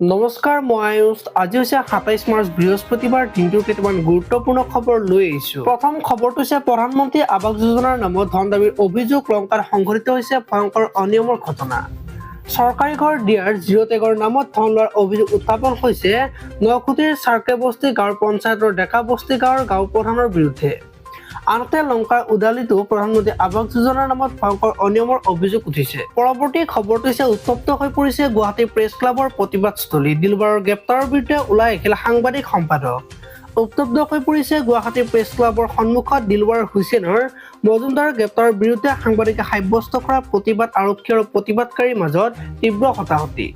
নমস্কাৰ, মই আয়ুষ। আজি হৈছে 27 মাৰ্চ, বৃহস্পতিবাৰ। দিনটোৰ কেইটামান গুৰুত্বপূৰ্ণ খবৰ লৈ আহিছো। প্ৰথম খবৰটো হৈছে প্ৰধানমন্ত্ৰী আৱাস যোজনাৰ নামত ধন দাবীৰ অভিযোগ। লংকাত সংঘটিত হৈছে ভয়ংকৰ অনিয়মৰ ঘটনা। চৰকাৰী ঘৰ দিয়াৰ জিৰ' টেগৰ নামত ধন লোৱাৰ অভিযোগ উত্থাপন হৈছে নখুটিৰ চাৰ্কেবস্তি গাঁৱৰ পঞ্চায়তৰ ডেকাবস্তি গাঁৱৰ গাঁও প্ৰধানৰ বিৰুদ্ধে। আনহাতে লংকাৰ উদালিতো প্ৰধানমন্ত্ৰী আৱাস যোজনাৰ নামত ভয়ংকৰ অনিয়মৰ অভিযোগ উঠিছে। পৰৱৰ্তী খবৰটো হৈছে উত্তপ্ত হৈ পৰিছে গুৱাহাটী প্ৰেছ ক্লাবৰ প্ৰতিবাদস্থলী। দিলবাৰৰ গ্ৰেপ্তাৰৰ বিৰুদ্ধে ওলাই আহিল সাংবাদিক, সম্পাদক। উত্তপ্ত হৈ পৰিছে গুৱাহাটী প্ৰেছ ক্লাবৰ সন্মুখত। দিলৱাৰ হুছেইনৰ মজুমদাৰৰ গ্ৰেপ্তাৰৰ বিৰুদ্ধে সাংবাদিকে সাব্যস্ত কৰা প্ৰতিবাদ। আৰক্ষী আৰু প্ৰতিবাদকাৰীৰ মাজত তীব্ৰ হতাহতি।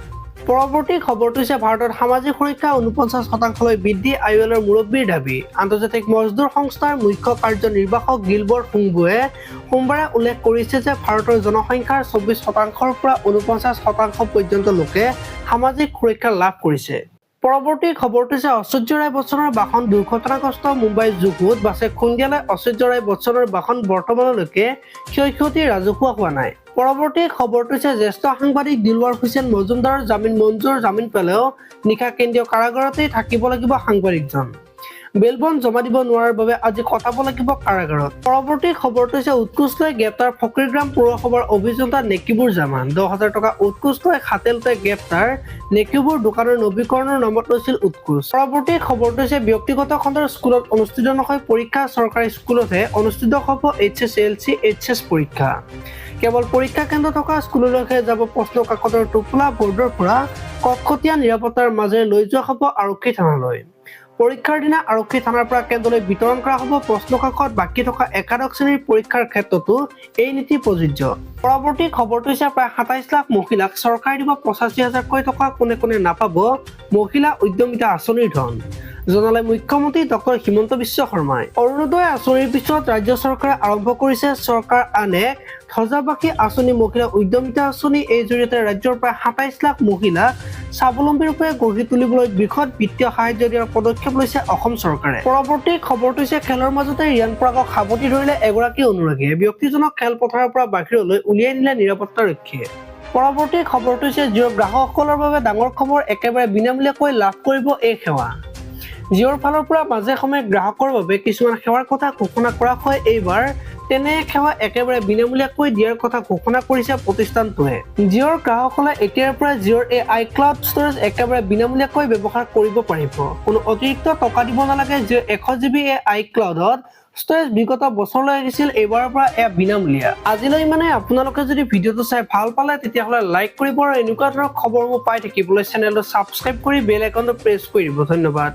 পৰৱৰ্তী খবৰটো হৈছে ভাৰতত সামাজিক সুৰক্ষা 49 শতাংশলৈ বৃদ্ধি, আই এল অ'ৰ মুৰব্বীৰ দাবী। আন্তৰ্জাতিক মজদুৰ সংস্থাৰ মুখ্য কাৰ্যনিৰ্বাহক গিলবৰ্ট হোংবোৱে সোমবাৰে উল্লেখ কৰিছে যে ভাৰতৰ জনসংখ্যাৰ 24 শতাংশৰ পৰা 49 শতাংশ পৰ্যন্ত লোকে সামাজিক সুৰক্ষা লাভ কৰিছে। পৰৱৰ্তী খবৰটো হৈছে ঐশ্বৰ্য ৰায় বচ্চনৰ বাহন দুৰ্ঘটনাগ্ৰস্ত। মুম্বাইৰ জুহুত বাছে খুন্দিয়ালে ঐশ্বৰ্য ৰায় বচ্চনৰ বাহন। বৰ্তমানলৈকে ক্ষয় ক্ষতি ৰাজহুৱা হোৱা নাই। পৰৱৰ্তী খবৰটো হৈছে জ্যেষ্ঠ সাংবাদিক দিলৱাৰ হুছেইন মজুমদাৰৰ জামিন মঞ্জুৰ। জামিন পালেও নিশা কেন্দ্ৰীয় কাৰাগাৰতেই থাকিব লাগিব সাংবাদিকজন। বেল বণ্ড জমা দিব নোৱাৰাৰ বাবে আজি কটাব লাগিব কাৰাগাৰত। পৰৱৰ্তী খবৰটো হৈছে উৎকোচ লৈ গ্ৰেপ্তাৰ ফকীৰগ্ৰাম পৌৰসভাৰ অভিযন্তা নেকিবুৰ জামান। 10,000 টকা উৎকোচ লৈ হাতে গ্ৰেপ্তাৰ নেকিবুৰ। দোকানৰ নবীকৰণৰ নামত লৈছিল উৎকোচ। পৰৱৰ্তী খবৰটো হৈছে ব্যক্তিগত খণ্ডৰ স্কুলত অনুষ্ঠিত নহয় পৰীক্ষা। চৰকাৰী স্কুলতহে অনুষ্ঠিত হ'ব H S L C, H S পৰীক্ষা। কেৱল পৰীক্ষা কেন্দ্ৰ থকা স্কুললৈহে যাব প্ৰশ্ন কাকতৰ টোপোলা। বৰ্ডৰ পৰা কটকটীয়া নিৰাপত্তাৰ মাজেৰে লৈ যোৱা হ'ব আৰক্ষী থানালৈ। পৰীক্ষাৰ দিনা আৰক্ষী থানাৰ পৰা কেন্দ্ৰলৈ বিতৰণ কৰা হ'ব প্ৰশ্ন কাকত। বাকী থকা একাদশ শ্ৰেণীৰ পৰীক্ষাৰ ক্ষেত্ৰতো এই নীতি প্ৰযোজ্য। পৰৱৰ্তী খবৰটো হৈছে প্ৰায় 27 লাখ মহিলাক চৰকাৰে দিব 85 হাজাৰকৈ টকা। কোনে কোনে নাপাব মহিলা উদ্যমিতা আঁচনিৰ ধন, জনালে মুখ্যমন্ত্ৰী ডক্টৰ হিমন্ত বিশ্ব শৰ্মাই। অৰুণোদয় আঁচনিৰ পিছত ৰাজ্য চৰকাৰে আৰম্ভ কৰিছে চৰকাৰ আন এক ধ্বজাবাহী আঁচনি, মহিলা উদ্যমিতা আঁচনি। এই জৰিয়তে ৰাজ্যৰ প্ৰায় 27 লাখ মহিলাক স্বাৱলম্বী ৰূপে গঢ়ি তুলিবলৈ বৃহৎ বিত্তীয় সাহায্য দিয়াৰ পদক্ষেপ লৈছে অসম চৰকাৰে। পৰৱৰ্তী খবৰটো হৈছে খেলৰ মাজতে ৰিয়ান পৰাগক সাৱটি ধৰিলে এগৰাকী অনুৰাগীয়ে। ব্যক্তিজনক খেলপথাৰৰ পৰা বাহিৰলৈ উলিয়াই নিলে নিৰাপত্তাৰক্ষীয়ে। পৰৱৰ্তী খবৰটো হৈছে জিঅ'ৰ গ্ৰাহকসকলৰ বাবে ডাঙৰ খবৰ। একেবাৰে বিনামূলীয়াকৈ লাভ কৰিব এই সেৱা। জিঅ'ৰ ফালৰ পৰা মাজে সময়ে গ্ৰাহকৰ বাবে কিছুমান সেৱাৰ কথা ঘোষণা কৰা হয়। এইবাৰ তেনে এক সেৱা একেবাৰে বিনামূলীয়াকৈ দিয়াৰ কথা ঘোষণা কৰিছে প্ৰতিষ্ঠানটোৱে। জিঅ'ৰ গ্ৰাহকসকলে এতিয়াৰ পৰা জিঅ'ৰ এই আই ক্লাউড ষ্ট'ৰেজ একেবাৰে বিনামূলীয়াকৈ ব্যৱহাৰ কৰিব পাৰিব। কোনো অতিৰিক্ত টকা দিব নালাগে। জিঅ' 100 জিবি এই আই ক্লাউডত ষ্ট'ৰেজ বিগত বছৰলৈ আহিছিল। এইবাৰৰ পৰা এয়া বিনামূলীয়া। আজিলৈ মানে আপোনালোকে যদি ভিডিঅ'টো চাই ভাল পালে, তেতিয়াহ'লে লাইক কৰিব আৰু এনেকুৱা ধৰণৰ খবৰবোৰ পাই থাকিবলৈ চেনেলটো ছাবস্ক্ৰাইব কৰি বেল আইকনটো প্ৰেছ কৰি দিব। ধন্যবাদ।